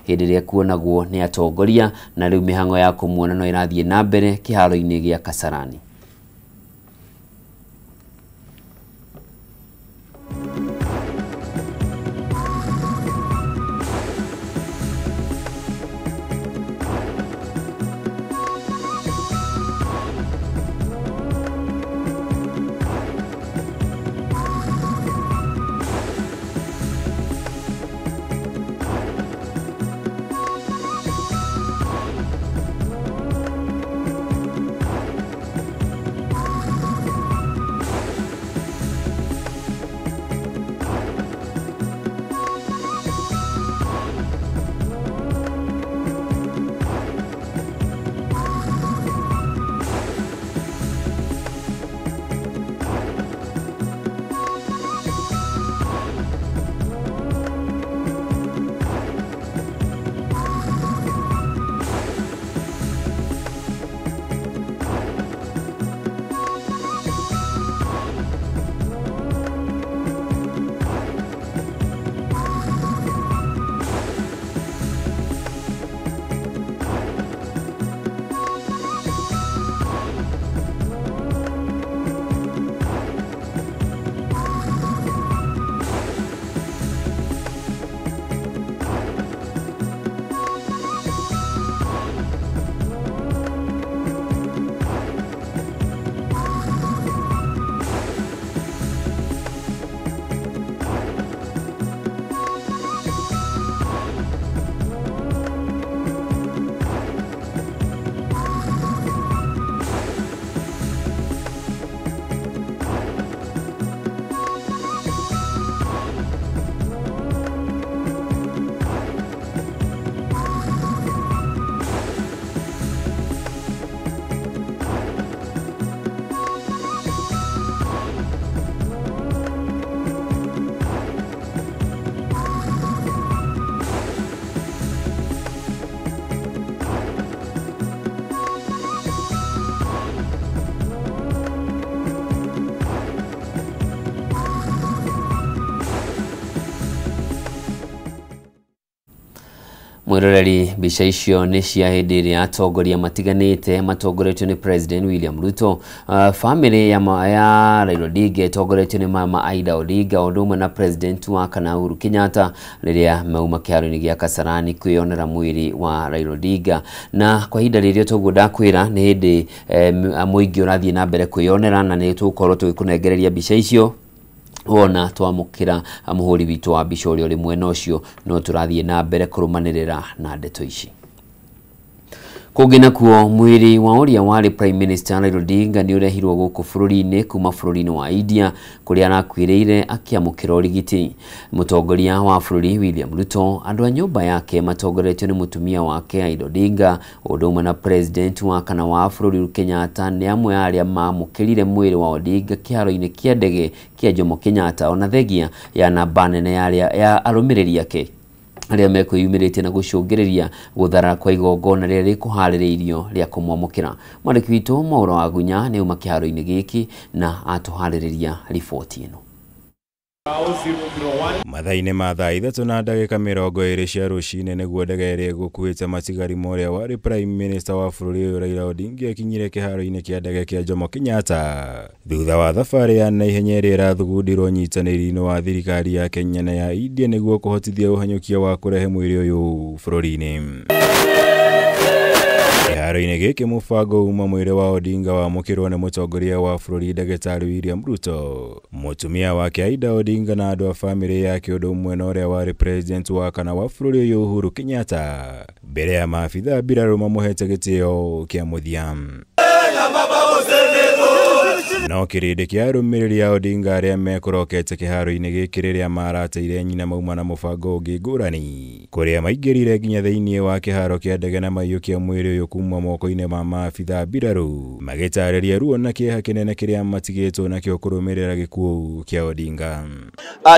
Hĩndĩ ĩrĩa kuonagwo nĩ atongoria na rĩu mĩhang'o ya kũmuona no ĩrathiĩ na mbere kĩharo-inĩ gĩa Kasarani. Mwiroreri, mbica icio nĩ cia hĩndĩ ĩrĩa atongoria matiganĩte matongoretio nĩ President William Ruto, family ya Raila Odinga ĩtongoretio nĩ mama Aida Odinga ũndũ ũmwe na President wa kana Uhuru Kenyatta rĩrĩa mauma kĩharo-inĩ gĩa Kasarani kwĩyonera mwĩrĩ wa Raila Odinga. Na kwa ihinda rĩrĩa toguo ndakwĩra nĩ hĩndĩ mũingĩ ũrathiĩ na mbere kwĩyonera na nĩ tũgũkorwo tũgĩkũnengereria mbica icio wona twamũkĩra mũhũri witũ wa mbica ũrĩa ũrĩ mwena ũcio, no tũrathiĩ na mbere kũrũmanĩrĩra na ndeto ici. Kũngĩ nakuo, mwĩrĩ wa ũrĩa warĩ Prime Minister Raila Odinga nĩ ũrehirwo gũkũ bũrũri-inĩ kuma bũrũri-inĩ wa India kũrĩa arakuĩrĩire akĩamũkĩra ũrigiti. Mũtongoria wa bũrũri William Ruto, andũ a nyũmba yake matongoretio nĩ mũtumia wake Aida Odinga ũndũ ũmwe na President wa kana wa bũrũri Uhuru Kenyatta nĩ amwe a arĩa maamũkĩrire mwĩrĩ wa Odinga kĩharo-inĩ kĩa ndege kĩa Jomo Kenyatta, ona thengia ya namba nene ya arũmĩrĩri ake arĩa mekwĩyumĩrĩtie na gũcũngĩrĩria gũthara kwa igongona rĩrĩa rĩkũharĩrĩirio rĩa kũmwamũkĩra. Mwandĩki witũ Mwaũra wa Gunya nĩ auma kĩharo-inĩ gĩkĩ na atũharĩrĩria riboti ĩno. Mathaa-inĩ ma thaa 3:20 cia rũcinĩ nĩguo ndege ĩrĩa ĩgũkuĩte matigari ma ũrĩa warĩ Prime Minister wa bũrũri ũyũ Raila Odinga ekinyire kĩharo-inĩ kĩa ndege kĩa Jomo Kenyatta thutha wa thabarĩ ya naihenya ĩrĩa ĩrathugundirwo ũnyitanĩri-inĩ wa thirikari ya Kenya na ya India nĩguo kũhotithia ũhanyũkia wa kũrehe mwĩrĩ ũyũ bũrũri-inĩ. Kĩharo-inĩ gĩkĩ mũbango uma mwĩrĩ wa Odinga wamũkĩrwo nĩ mũtongoria wa bũrũri Ndagĩtarĩ William Ruto, mũtumia wake Aida Odinga na andũ a bamĩrĩ yake ũndũ ũmwe na ũrĩa warĩ President wa kana wa bũrũri ũyũ Uhuru Kenyatta mbere ya maabithaa mbirarũ mamũhete gĩtĩo kĩa mũthia. No kĩrĩndĩ kĩa arũmĩrĩri a Odinga arĩa mekũrokete kĩharo-inĩ gĩkĩ rĩrĩa marateire nyina mauma na mũbango ũngĩ ngũrani kũrĩa maingĩrire nginya thĩinĩ wa kĩharo kĩa ndege na maiyũkia mwĩrĩ ũyũ kuma moko-inĩ ma maabithaa mbirarũ magĩtarĩria ruo na kĩeha kĩnene kĩrĩa matigĩtwo nakĩo kũrũmĩrĩra gĩkuũ kĩa Odinga.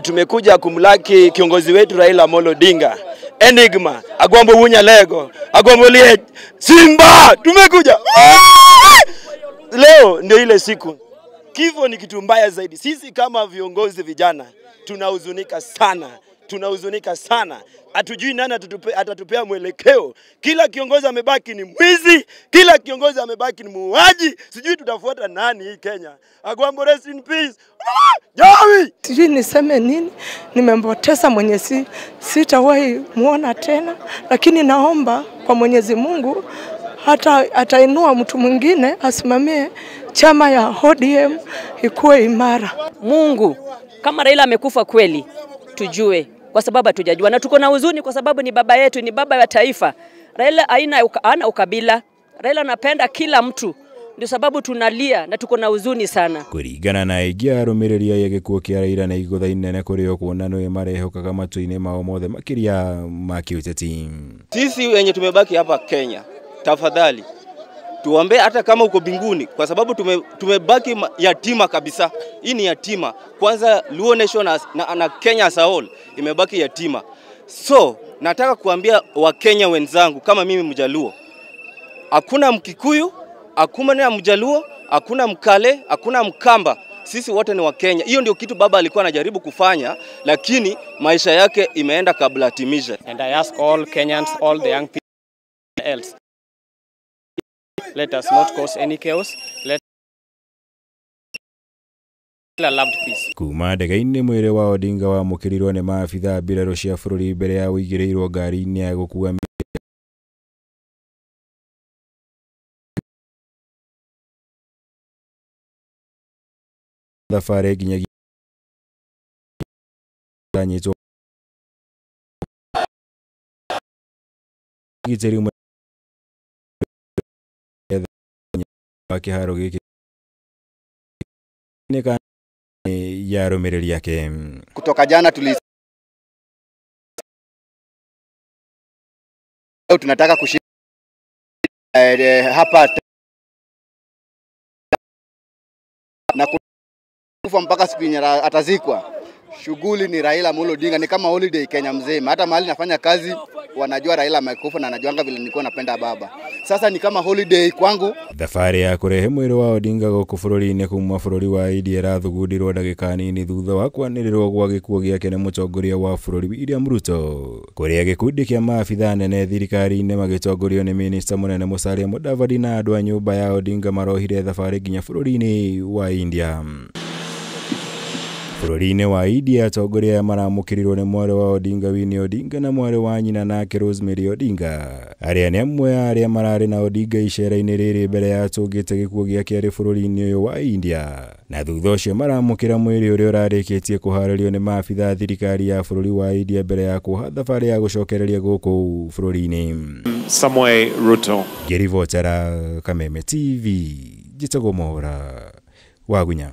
Tumekuja kumlaki kiongozi wetu Raila Amolo Odinga, Enigma, Agwambo Wunyalego, Agwambo Liech, Simba, tumekuja leo ndio ile siku. Kifo ni kitu mbaya zaidi. Sisi kama viongozi vijana tunahuzunika sana. Tunahuzunika sana, hatujui nani atatupea mwelekeo. Kila kiongozi amebaki ni mwizi, kila kiongozi amebaki ni muuaji. Sijui tutafuata nani hii Kenya. Agwambo, rest in peace. Jawi! Sijui niseme nini, nimempoteza mwenye sitawahi muona tena, lakini naomba kwa Mwenyezi Mungu hata atainua mtu mwingine asimamie chama ya ODM ikuwe imara. Mungu, kama Raila amekufa kweli, tujue, kwa sababu hatujajua, na tuko na huzuni kwa sababu ni baba yetu, ni baba wa taifa. Raila hana ukabila. Raila anapenda kila mtu. Ndio sababu tunalia na tuko na huzuni sana. Kuringana na aingĩ a arũmĩrĩri aya gĩkuũ kĩa Raila nĩ igũtha inene kũrĩ o kuona nĩwe marehokaga matua-inĩ mao mothe makĩria ma kĩũteti. Sisi wenye tumebaki hapa Kenya, tafadhali tuombe hata kama uko binguni, kwa sababu tumebaki yatima kabisa. Hii ni yatima. Kwanza Luo Nation na Kenya as a whole imebaki yatima. So nataka kuambia Wakenya wenzangu, kama mimi Mjaluo, hakuna Mkikuyu, hakuna Mjaluo, hakuna Mkale, hakuna Mkamba. Sisi wote ni Wakenya. Hiyo ndio kitu baba alikuwa anajaribu kufanya, lakini maisha yake imeenda kabla atimize. And I ask all Kenyans, all the young people else, let us not cause any chaos. Let loved peace. Kuma ndege-inĩ mwĩrĩ wa Odinga wamũkĩrirwo nĩ maabithaa mbirarũ cia bũrũri mbere ya ũigĩrĩirwo ngari-inĩ ya gũkua thabarĩ nginyagia anyitwo gitĩri wa kĩharo gĩkĩ nĩ ya arũmĩrĩri ake. Kutoka jana tunataka kushinda hapa na kufa mpaka siku yenye atazikwa. Shughuli ni Raila Amolo Odinga, ni kama holiday Kenya mzima. Hata mahali nafanya kazi wanajua Raila amekufa na anajuanga vile nilikuwa napenda baba. Sasa ni kama holiday kwangu. Thabarĩ ya kũrehe mwĩrĩ wa Odinga gũkũ bũrũri-inĩ kuma bũrũri wa India ĩrathugundirwo ndagĩka nini thutha wa kwanĩrĩrwo gwa gĩkuũ gĩake nĩ mũtongoria wa bũrũri William Ruto, kũrĩa gĩkundi kĩa maabithaa nene thirikari-inĩ magĩtongorio nĩ minista mũnene Musalia Mudavadi na andũ a nyũmba ya Odinga marohire thabarĩ nginya bũrũri-inĩ wa India. Bũrũri-inĩ wa India atongoria aya maramũkĩrirwo nĩ mwarĩ wa Odinga Winnie Odinga na mwarĩ wa nyina nake Rosemary Odinga, arĩa nĩ amwe a arĩa mararĩ na Odinga icera-inĩ rĩrĩ mbere ya atũngĩte gĩkuũ gĩake arĩ bũrũri-inĩ ũyũ wa India, na thutha ũcio maramũkĩra mwĩrĩ ũrĩa ũrarĩkĩtie kũharĩrio nĩ maabithaa thirikari ya bũrũri wa India mbere ya kuoha thabarĩ ya gũcokereria gũkũ bũrũri-inĩ. Samuel Ruto. Ngĩribotera Kameme TV, njĩtagwo Mwaura Wagunya.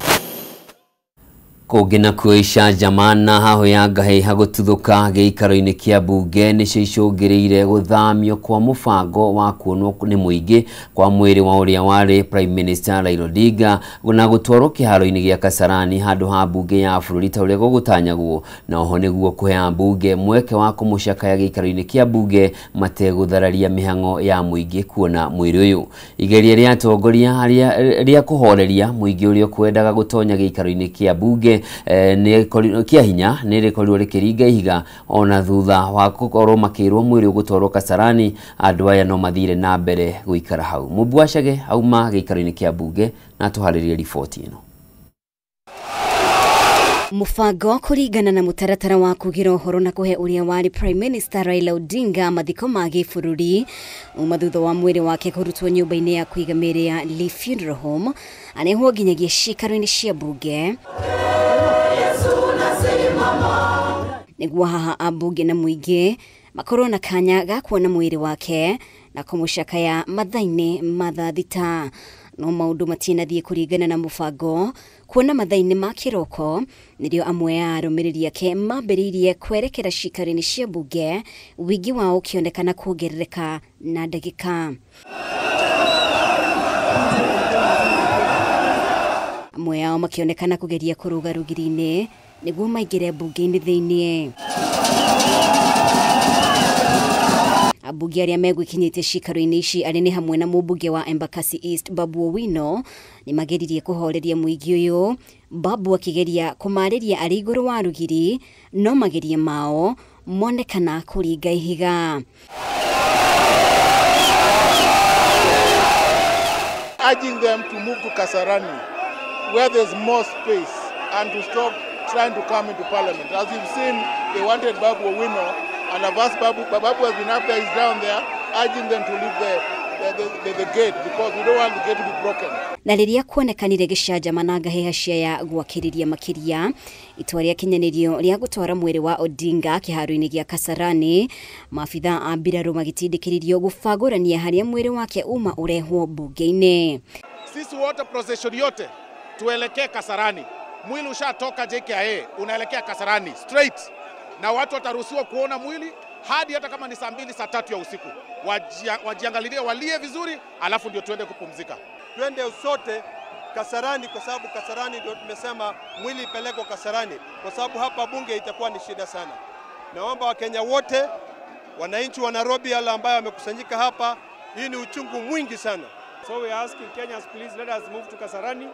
Kũngĩ nakuo icanjama na hahũ ya ngahĩha gũtuthũka gĩikaro-inĩ kĩa mbunge nĩcio icũngĩrĩire gũthamio kwa mũbango wa kuonwo nĩ mũingĩ kwa mwĩrĩ wa ũrĩa warĩ Prime Minister Raila Odinga na gũtwarwo kĩharo-inĩ gĩa Kasarani handũ ha mbunge ya bũrũri ta ũrĩa gũgũtanyagwo, na oho nĩguo kũhe ambunge mweke wa kũmũcakaya gĩikaro-inĩ kĩa mbunge mategũthararia mĩhang'o ya mũingĩ kuona mwĩrĩ ũyũ. Igeria rĩa atongoria rĩa kũhoreria mũingĩ ũrĩa ũkwendaga gũtonya gĩikaro-inĩ kĩa mbunge kia hinya nĩ rĩkorirwo rĩkĩringa ihiga ona thutha wa gũkorwo makĩrwo mwĩrĩ ũgũtwarwo Kasarani, andũ aya no mathire na mbere gũikara hau. Mũmbuacage auma gĩikaro-inĩ kĩa mbunge na tũharĩrie riboti ĩno. Mũbango kũringana na mũtaratara wa kugira ũhoro na kũhe ũrĩa warĩ Prime Minister Raila Odinga mathiko ma gĩbũrũri uma thutha wa mwĩrĩ wake kũrutwo nyũmba-inĩ ya kũiga mĩĩrĩ ya Lee Funeral Home anehwo nginyagia ciikaro-inĩ cia mbunge nĩguo haha ambunge na mũingĩ makorwo na kanya ga kuona mwĩrĩ wake na kũmũcakaya mathaa-inĩ ma thaa thita. No maũndũ matinathiĩ kũringana na mũbango kuona mathaa-inĩ ma kĩroko nĩrĩo amwe a arũmĩrĩri ake mambĩrĩirie kwerekera ciikaro-inĩ cia mbunge, wĩingĩ wao ũkĩonekana kuongerereka na ndagĩka. Amwe ao makĩonekana kũgeria kũrũga rũgiri-inĩ nĩguo maingĩre mbunge-inĩ thĩiniĩ. Ambunge arĩa megwĩkinyĩtie ciikaro-inĩ ici arĩ nĩ hamwe na mũmbunge wa Embakasi East Babu Owino nĩ mageririe kũhoreria mũingĩ ũyũ. Babu akĩgeria kũmarĩria arĩ igũrũ wa rũgiri no mageria mao monekana kũringa ihiga. Urging them to move to Kasarani where there's more space and to stop trying to come into parliament. As you've seen, they wanted Babu Owino, and I've asked Babu, but Babu has been up there, he's down there, urging them to leave the gate because we don't want the gate to be broken. Na rĩrĩa kuonekanire gĩcanjama na ngahĩha cia gwakĩrĩria makĩria itua rĩa kinyanĩrio rĩa gũtwara mwĩrĩ wa Odinga kĩharo-inĩ gĩa Kasarani, maabitha a mbirarũ magĩtindĩkĩrĩrio gũbagũrania harĩa mwĩrĩ wake uma ũrehwo bunge-inĩ. Sisi wote procession yote tuelekee Kasarani. Mwili ushatoka JKIA unaelekea Kasarani straight, na watu wataruhusiwa kuona mwili hadi hata kama ni saa 2 saa 3 ya usiku. Wajiangalilie, walie vizuri, alafu ndio tuende kupumzika. Twende sote Kasarani kwa sababu Kasarani ndio tumesema mwili ipelekwe Kasarani, kwa sababu hapa bunge itakuwa ni shida sana. Naomba Wakenya wote, wananchi wa Nairobi wale ambao wamekusanyika hapa, hii ni uchungu mwingi sana. So we are asking Kenyans, please let us move to Kasarani.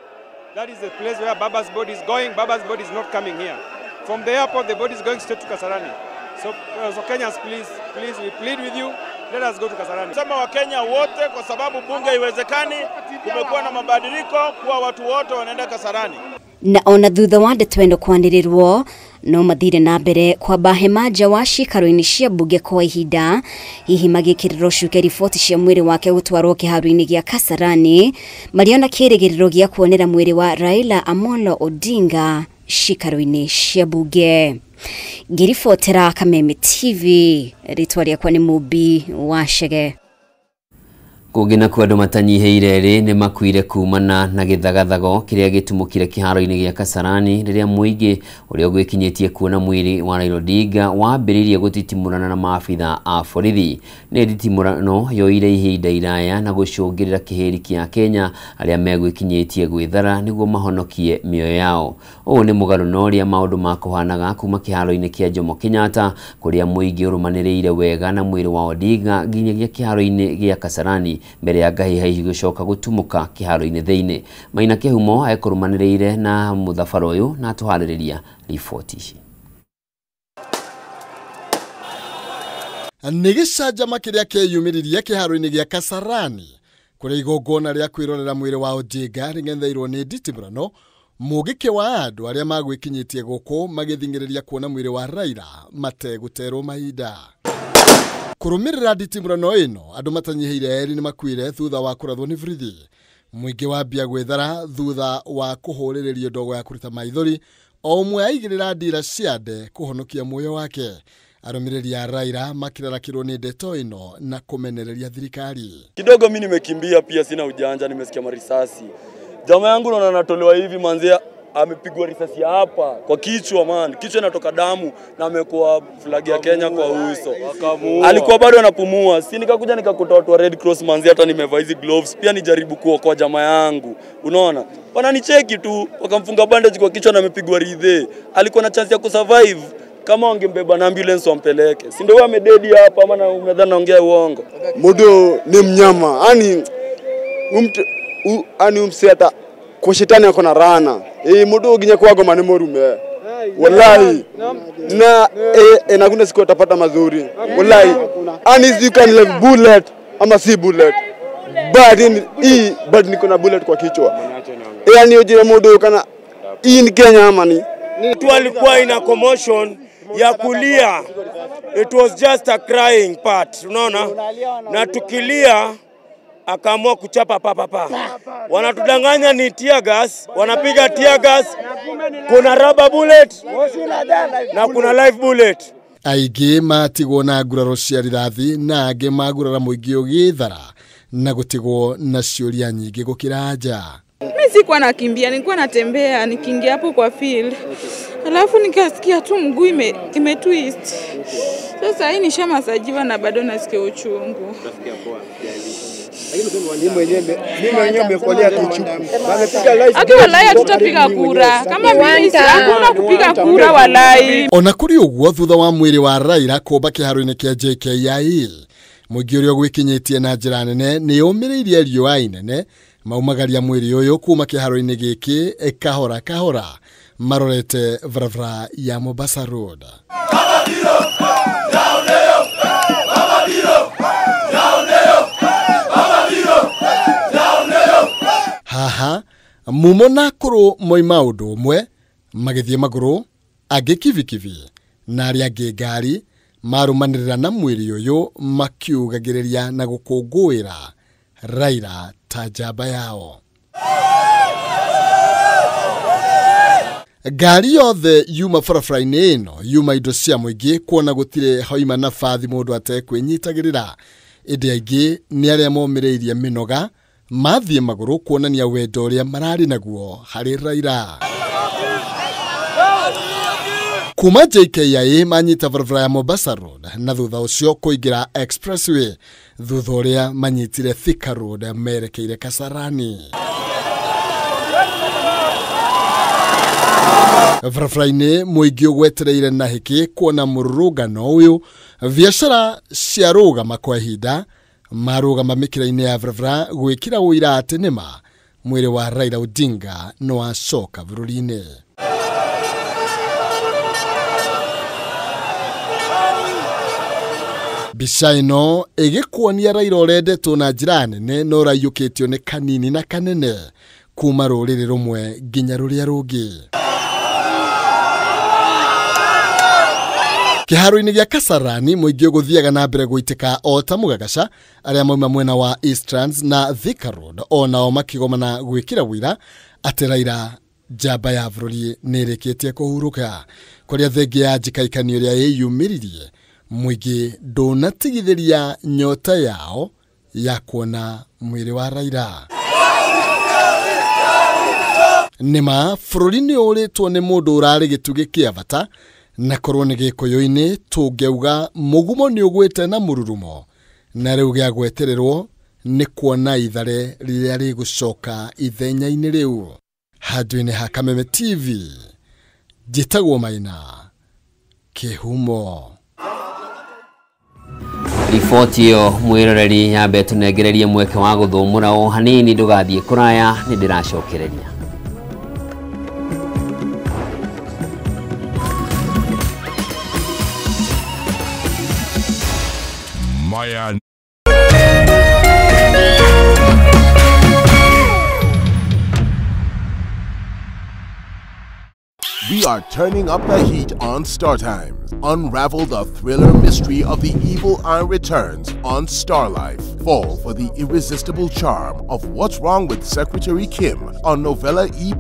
That is the place where Baba's body is going. Baba's body is not coming here. From the airport, the body is going straight to Kasarani. So Kenyans, please, please, we plead with you, let us go to Kasarani. Sema Wakenya wote, kwa sababu bunge haiwezekani, kumekuwa na mabadiliko kuwa watu wote wanaenda Kasarani. Na ona thutha wa ndeto ĩno kwanĩrĩrwo no mathire na mbere kwamba hema nja wa ciikaro-inĩ cia bunge kwa ihinda, hihi magĩkĩrĩrwo cuke riboti cia mwĩrĩ wake gũtwarwo kĩharo-inĩ gĩa Kasarani marĩ ona kĩrĩgĩrĩro gĩa kuonera mwĩrĩ wa Raila Amolo Odinga ciikaro-inĩ cia bunge. Ngĩribotera Kameme TV, rĩtwa rĩakwa nĩ Mũmbi wa Chege. Kũngĩ nakuo andũ matanyihĩire erĩ nĩ makuire kumana na gĩthagathago kĩrĩa gĩtumũkire kĩharo-inĩ gĩa Kasarani rĩrĩa mũingĩ ũrĩa ũgwĩkinyĩtie kuona mwĩrĩ wa Raila Odinga wambĩrĩirie gũtitimũrana na maabitha a borithi. Nĩ nditimũrano yoire ihinda iraya na gũcũngĩrĩra kĩhĩri kĩa Kenya arĩa megwĩkinyĩtie gwĩthara nĩguo mahonokie mĩoyo yao. Ũũ nĩ mũgarũ na ũrĩa maũndũ makũhanaga kuma kĩharo-inĩ kĩa Jomo Kenyatta kũrĩa mũingĩ ũrũmanĩrĩire wega na mwĩrĩ wa Odinga nginyagia kĩharo-inĩ gĩa Kasarani mbere ya ngahĩha ici gũcoka gũtumũka kĩharo-inĩ thĩinĩ. Maina Kĩhumo ekũrũmanĩrĩire na mũthabara ũyũ na atũharĩrĩria riboti ici. Nĩ gĩcanjama kĩrĩa kĩeyumĩririe kĩharo-inĩ gĩa Kasarani kũrĩa igongona rĩa kwĩrorera mwĩrĩ wa Odinga rĩng'etheirwo nĩ nditimũrano mũgĩkĩ wa andũ arĩa magwĩkinyĩtie gũkũ magĩthing'ĩrĩria kuona mwĩrĩ wa Raila mategũterwo mahinda. Kũrũmĩrĩra nditimũrano ĩno andũ matanyihĩire erĩ nĩ makuire thutha wa kũrathwo nĩ borithi. Mũingĩ wambia gwĩthara thutha wa kũhũrĩrĩrio ndogo ya kũruta maithori, o ũmwe aigĩrĩra ndira ciande kũhonokia muoyo wake. Arũmĩrĩri a Raila makĩrarakĩrwo nĩ ndeto ĩno na kũmenereria thirikari. Kidogo mimi nimekimbia pia, sina ujanja, nimesikia marisasi. Jamaa yangu naona anatolewa hivi manzia, amepigwa risasi hapa kwa kichwa man, kichwa inatoka damu na amekuwa flag ya Kenya kwa uso. Alikuwa bado anapumua. Si nikakuja nikakuta watu wa Red Cross manzi, hata nimevaa hizi gloves pia nijaribu kuokoa jamaa yangu. Unaona? Wananicheki tu, wakamfunga bandage kwa kichwa na amepigwa ridhe. Alikuwa na chance ya kusurvive kama wangembeba na ambulance wampeleke. Si ndio wewe amededi hapa ama unadhani naongea uongo? Mudo ni mnyama. Ani ani umseta kwa shetani ako na rana. Mudo ginya kwago mane morume. Wallahi. Na na kuna siku utapata mazuri. Wallahi. Ani you can like bullet ama si bullet. But in but niko na bullet kwa kichwa. Yani ujira mudo kana hii ni Kenya ama ni tu alikuwa ina commotion ya kulia. It was just a crying part, unaona? Na tukilia akaamua kuchapa pa pa pa. Wanatudanganya ni tear gas, wanapiga tear gas. Kuna rubber bullet na kuna live bullet. Aingĩ matigwo na nguraro cia rithathi na angĩ magurara mũingĩ ũgĩthara na gũtigwo na ciũria nyingĩ gũkĩra nja. Mimi sikuwa nakimbia, nilikuwa natembea nikiingia hapo kwa field. Alafu nikasikia tu mguu ime twist. Sasa hii nishamasajiwa na bado nasikia uchungu. Aki walai tutapiga kura. Kama mimi hakuna kupiga kura walai. Ona kuri uguo thutha wa mwiri wa Raila kumba kiharo-inĩ kĩa JKIA, Mũingĩ ũrĩa ũgwĩkinyĩtie na njĩra nene nĩ ũmĩrĩirie riũa inene maumagaria mwĩrĩ ũyũ kuma kĩharo-inĩ gĩkĩ kahora kahora marorete barabara ya Mombasa Road. Haha mumo na akũrũ moima ũndũ ũmwe magĩthiĩ magũrũ, angĩ kibikibi na arĩa angĩ ngari marũmanĩrĩra na mwĩrĩ ũyũ makiugagĩrĩria na gũkũngũĩra Raila ta njamba yao. Ngari yothe yuma barabara-inĩ ĩno yuma indo cia mũingĩ kuona gũtirĩ hoima na bathi mũndũ atekwĩnyitagĩrĩra, ĩndĩ aingĩ nĩ arĩa momĩrĩirie mĩnoga mathiĩ magũrũ kuonania wendo ũrĩa mararĩ naguo harĩ Raila. Kuma JKIA manyita barabara ya Mombasa Road na thutha ũcio kũingĩra Expressway thutha ũrĩa manyitire Thika Road merekeire Kasarani. Barabara-inĩ mũingĩ ũgwetereire na hĩkĩ kuona mũrũrũngano ũyũ, biacara ciarũgama kwa ihinda marũgama mĩkĩra-inĩ ya barabara gwĩkĩra ũira atĩ nĩma mwĩrĩ wa Raila Odinga nĩ wacoka bũrũri-inĩ. Mbica ĩno ĩgĩkuonia Raila ũrendetwo na njĩra nene na ũraiyũkĩtio nĩ kanini na kanene kuma rũrĩrĩ rũmwe nginya rũrĩa rũngĩ. Kĩharo-inĩ gĩa Kasarani mũingĩ ũgũthiaga na mbere gũitĩka o ta mũgagaca arĩa mauma mwena wa Eastlands na Thika Road o nao makĩgomana gwĩkĩra ũira atĩ Raila njamba ya bũrũri nĩ ĩrĩkĩtie kũhurũka. Kũrĩa thengia ya njikaikanio ĩrĩa ĩyumĩririe mũingĩ ndũnatigithĩria nyota yao ya kuona mwĩrĩ wa Raila. Nĩma bũrũri nĩ ũrĩtwo nĩ mũndũ ũrarĩ gĩtugĩ kĩa bata na korwo nĩ gĩkũyũ-inĩ tũngĩauga mũgumo nĩ ũgwĩte na mũrurumo na rĩu gĩa gwetererwo nĩ kuona ithare rĩrĩa rĩgũcoka ithenya-inĩ rĩu. Handũ-inĩ ha Kameme TV njĩtagwo Maina Kĩhumo. Riboti ĩyo mwĩroreri yambe tũnengererie mweke wa gũthũmũra o hanini, ndũgathiĩ kũraya nĩ ndĩracokereria. Maya. We are turning up the heat on StarTimes. Unravel the thriller mystery of The Evil Eye Returns on Star Life. Fall for the irresistible charm of What's Wrong with Secretary Kim on Novella E+.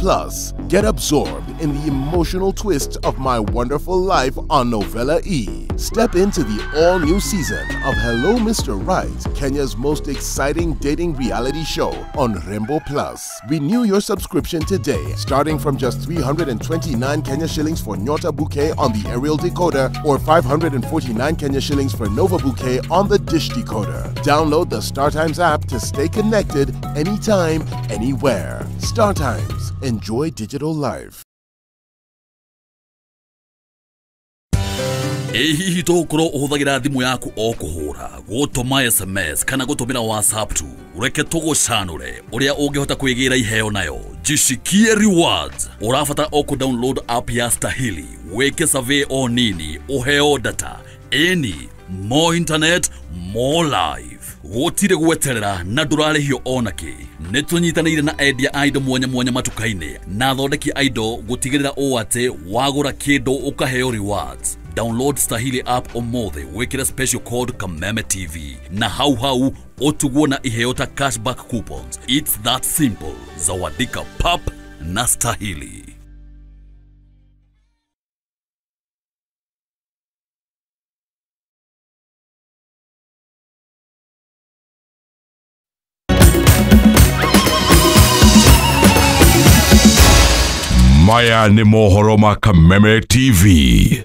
Get absorbed in the emotional twists of My Wonderful Life on Novella E. Step into the all-new season of Hello Mr. Right, Kenya's most exciting dating reality show on Rembo Plus. Renew your subscription today, starting from just 329 Kenya shillings for Nyota Bouquet on the aerial decoder or 549 Kenya shillings for Nova Bouquet on the dish decoder. Download the StarTimes app to stay connected anytime, anywhere. StarTimes. Enjoy digital life. Ĩ hihi tũgũkorwo ũhũthagĩra thimũ yaku o kũhũra, gũtũma SMS kana gũtũmĩra WhatsApp tu? Reke tũgũcanũre ũrĩa ũngĩhota kwĩgĩra iheo nayo. Jishikie rewards. Ũrabatara o kũ-download app ya Stahili, wĩke survey o nini, ũheo data. Ĩni, more internet, more life. Gũtirĩ gweterera na ndũrarĩhio onakĩ. Nĩ tũnyitanĩire na endia a indo mwanya mwanya matuka-inĩ na athondeki a indo gũtigĩrĩra ũũ atĩ wagũra kĩndũ ũkaheo rewards. Download Stahili app ũmũthĩ wĩkĩre special code Kameme TV na hau hau ũtugwo na iheo ta cashback coupons. It's that simple. Zawadika pap na Stahili. Maya nĩ mohoro ma Kameme TV.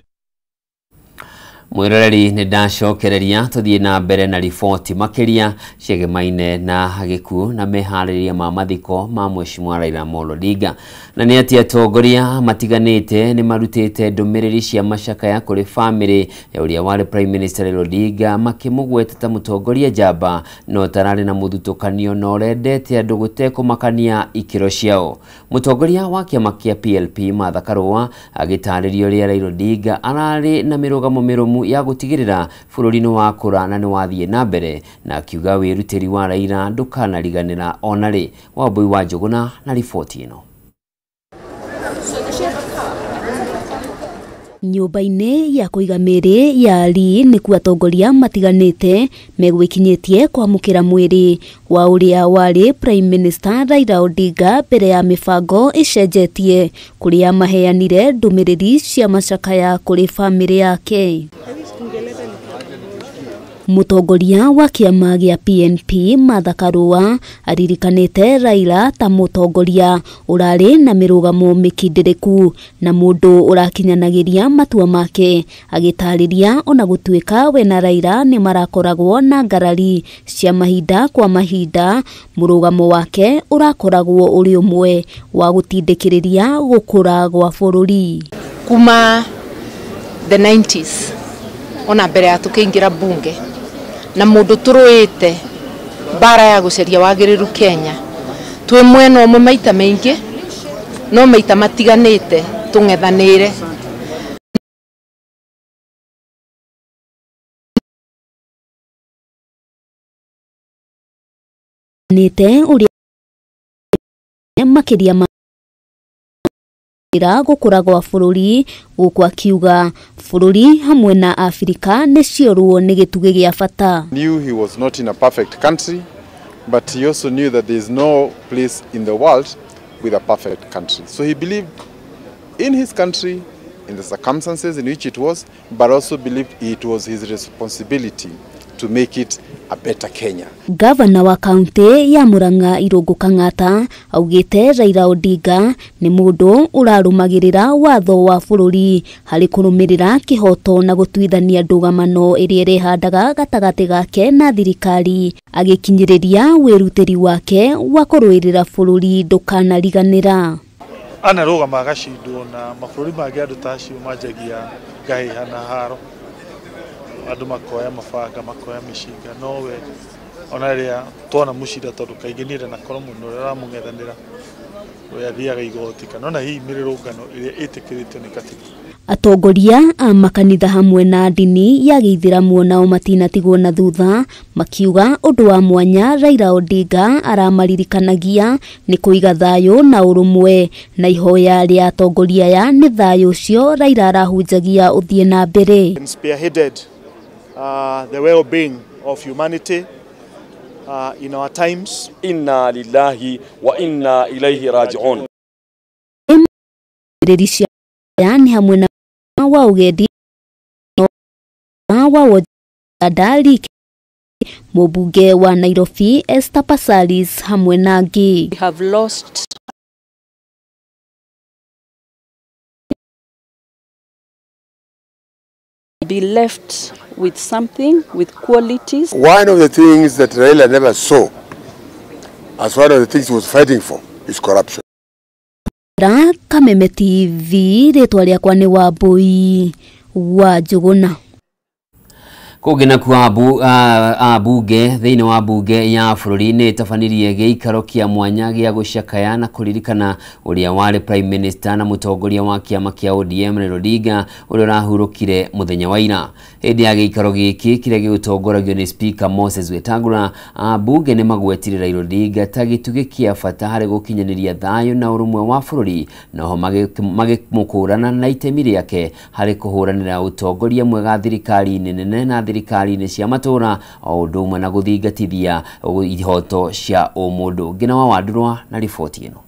Mwiroreri nĩ ndacokereria tũthiĩ na mbere na riboti makĩria ciegemaine na gĩkuũ na meharĩria ma mathiko ma Mheshimiwa Raila Amolo Odinga. Na nĩ atĩ atongoria matiganĩte nĩ marutĩte ndũmĩrĩri cia macakaya kũrĩ bamĩrĩ ya ũrĩa warĩ Prime Minister Raila Odinga, makĩmũgweta ta mũtongoria njamba no tararĩ na mũthutũkanio na ũrendete andũ gũtekũmakania ikĩro ciao. Mũtongoria wa kĩama kĩa PLP Martha Karua agĩtarĩria ũrĩa Raila Odinga ararĩ na mĩrũgamo mĩrũmu ya gũtigĩrĩra bũrũri nĩ wakũra na nĩ wathiĩ na mbere, na akiuga wĩrutĩri wa Raila ndũkanariganĩra ona rĩ. Wambui wa Njũgũna na riboti ĩno. Nyũmba-inĩ ya kũiga mĩĩrĩ ya Lee nĩkuo atongoria matiganĩte megwĩkinyĩtie kwamũkĩra mwĩrĩ wa ũrĩa warĩ Prime Minister Raila Odinga mbere ya mĩbango ĩcenjetie kũrĩa maheanire ndũmĩrĩri cia macakaya kũrĩ bamĩrĩ yake. Mũtongoria wa kĩama gĩa PNP Martha Karua aririkanĩte Raila ta mũtongoria ũrarĩ na mĩrũgamo mĩkindĩrĩku na mũndũ ũrakinyanagĩria matua make, agĩtarĩria ona gũtuĩka we na Raila nĩ marakoragwo na ngarari cia mahinda kwa mahinda, mũrũgamo wake ũrakoragwo ũrĩ ũmwe wa gũtindĩkĩrĩria gũkũra gwa bũrũri. Kuma the 90s ona mbere ya tũkĩingĩra bunge na mũndũ tũrũĩte mbara ya gũcaria wagĩrĩru Kenya twĩ mwena ũmwe maita maingĩ no maita matiganĩte tũng'ethanĩire. Nĩte ũrĩa makĩria ma gũkũra gwa bũrũri gũkũ akiuga bũrũri hamwe na Afrika nĩ ciorwo nĩ gĩtugĩ gĩa bata. Knew he was not in a perfect country, but he also knew that there is no place in the world with a perfect country. So he believed in his country, in the circumstances in which it was, but also believed it was his responsibility to make it a better Kenya. Gavana wa kaunti ya Murang'a Irungu Kang'ata augite Raila Odinga ni mundu urarumagirira watho wa bururi hari kurumirira kihoto na gutuithania ndugamano iria irihandaga gatagati gake na thirikari, agikinyiriria wirutiri wake wa kuruirira bururi ndukanariganira. Anarugama agacindwo na mabũrũri mangĩ andũ ta acio manjagia ngahĩha na haro, andũ makoya mabanga makoya mĩcinga, nowe ona rĩrĩa twona mũcinda tondũ kaingĩ niĩ ndanakorwo mũno ũrĩa ũramũng'ethanĩra we athiaga igoti kana ona hihi mĩrũrũngano ĩrĩa ĩtĩkĩrĩtio nĩ katiba. Atongoria a makanitha hamwe na ndini ya gĩithĩramu nao matinatigwo na thutha, makiuga ũndũ wa mwanya Raila Odinga aramaririkanagia nĩ kũiga thayũ na ũrũmwe, na ihoya rĩa atongoria aya nĩ thayũ ũcio Raila arahunjagia ũthiĩ na mbere. Spearheaded the well-being of humanity in our times. Inna lillahi wa inna ilaihi raji'un. Ni hamwe na wa ugendi wa Wajadali, mũmbunge wa Nairobi Esther Passaris hamwe na angĩ. We have lost be left with something, with qualities. One of the things that Raila never saw as one of the things he was fighting for is corruption. Kameme TV, rĩtwa rĩakwa nĩ Wambui wa Njũgũna. Kũngĩ nakuo ambunge thĩinĩ wa mbunge ya bũrũri nĩ ĩtabanirie gĩikaro kĩa mwanya gĩa gũcakaya na kũririkana ũrĩa warĩ Prime Minister na mũtongoria wa kĩama kĩa ODM Raila Odinga ũrĩa ũrahurũkire mũthenya wa ira. Hĩndĩ ya gĩikaro gĩkĩ kĩrĩa gĩgũtongoragio nĩ Speaker Moses Wetangula, ambunge nĩ magwetire Raila Odinga ta gĩtugĩ kĩa bata harĩ gũkinyanĩria thayũ na ũrũmwe wa bũrũri, naho magĩmũkũrana na itemi rĩake harĩ kũhũranĩra ũtongoria mwega thirikari-inĩ nene na thirikari-inĩ cia matũra o ũndũ ũmwe na gũthingatithia ihoto cia ũmũndũ. Ngina wa Wandurwa na riboti ĩno.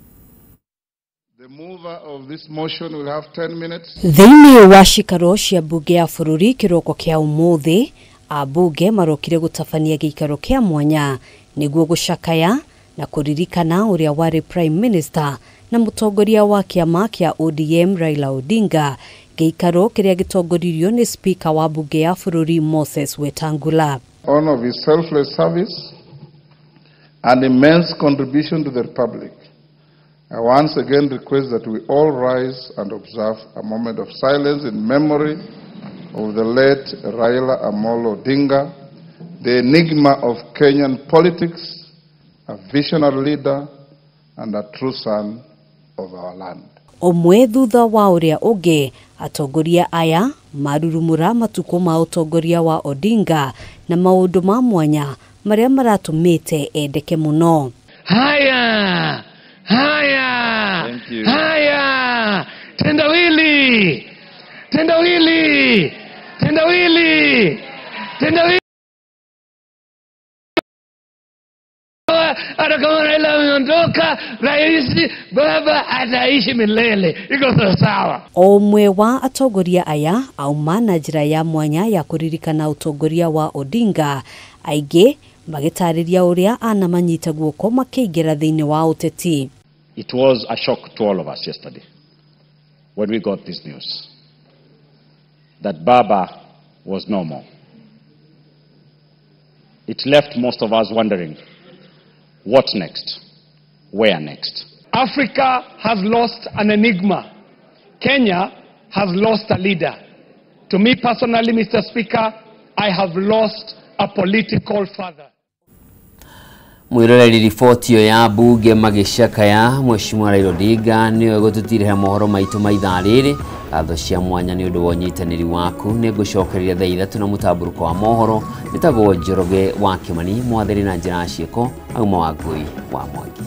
Thĩinĩ wa cikaro cia mbunge ya bũrũri kĩroko kĩa ũmũthĩ, ambunge marokire gũtabania gĩikaro kĩa mwanya nĩguo gũcakaya na kũririkana ũrĩa warĩ Prime Minister na mũtongoria wa kĩama kĩa ODM Raila Odinga Gĩikaro kĩrĩa gĩtongoririo nĩ Speaker wa bunge ya bũrũri Moses Wetangula. Honor of his selfless service and immense contribution to the Republic, I once again request that we all rise and observe a moment of silence in memory of the late Raila Amolo Odinga, the enigma of Kenyan politics, a visionary leader, and a true son of our land. Ũmwe thutha wa ũrĩa ũngĩ, atongoria aya marurumũra matukũ ma ũtongoria wa Odinga na maũndũ ma mwanya marĩa maratũmĩte endeke mũno. Haya, haya, haya, tendawili, tendawili, tendawili, tendawili. Hata kama Raila ameondoka, rais baba ataishi milele. Iko sawa. Ũmwe wa atongoria aya auma na njĩra ya mwanya ya kũririkana ũtongoria wa Odinga, aingĩ magĩtarĩria ũrĩa anamanyita guoko makĩingĩra thĩinĩ wa ũteti. It was a shock to all of us yesterday when we got this news that Baba was no more. It left most of us wondering, what next? Where next? Africa has lost an enigma. Kenya has lost a leader. To me personally, Mr. Speaker, I have lost a political father. Mwiroreri riboti ĩyo ya bunge magĩcakaya Mheshimiwa Raila Odinga nĩwe gũtũtirĩha mohoro maitũ ma ithaa rĩrĩ. Ngatho cia mwanya nĩ ũndũ wa ũnyitanĩri waku. Nĩ ngũcokeria thaa 3 na mũtambũrũko wa mohoro. Nĩtagwo Njoroge wa Kĩmani, mwathĩri na njĩra ya ciĩko auma wa Ngũi wa Mwangi.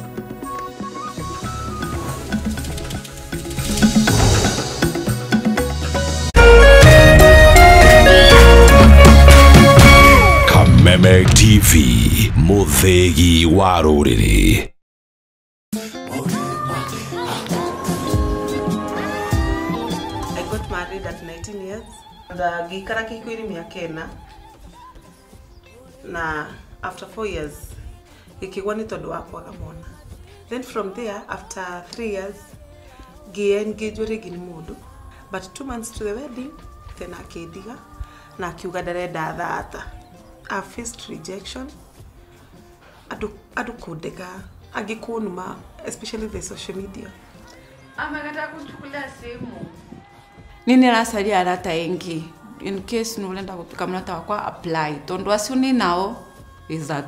Kameme TV, mũthĩgi wa rũrĩrĩ. I got married at 19 years. Ngĩikara kĩhiko-inĩ mĩaka 4 na after 4 years gĩkĩgwa nĩ tondũ wa kwaga mwana. Then from there after 3 years ngĩ-engage rĩngĩ nĩ mũndũ, but 2 months to the wedding then akĩndiga na akiuga ndarenda thata. I faced rejection, andũ kũndega, angĩ kũnuma, especially the social media. Amekataa kuchukulia simu. Nini rasalia arata engi in case nulenda kutuka mnata wakwa apply tondu acio ni nao is that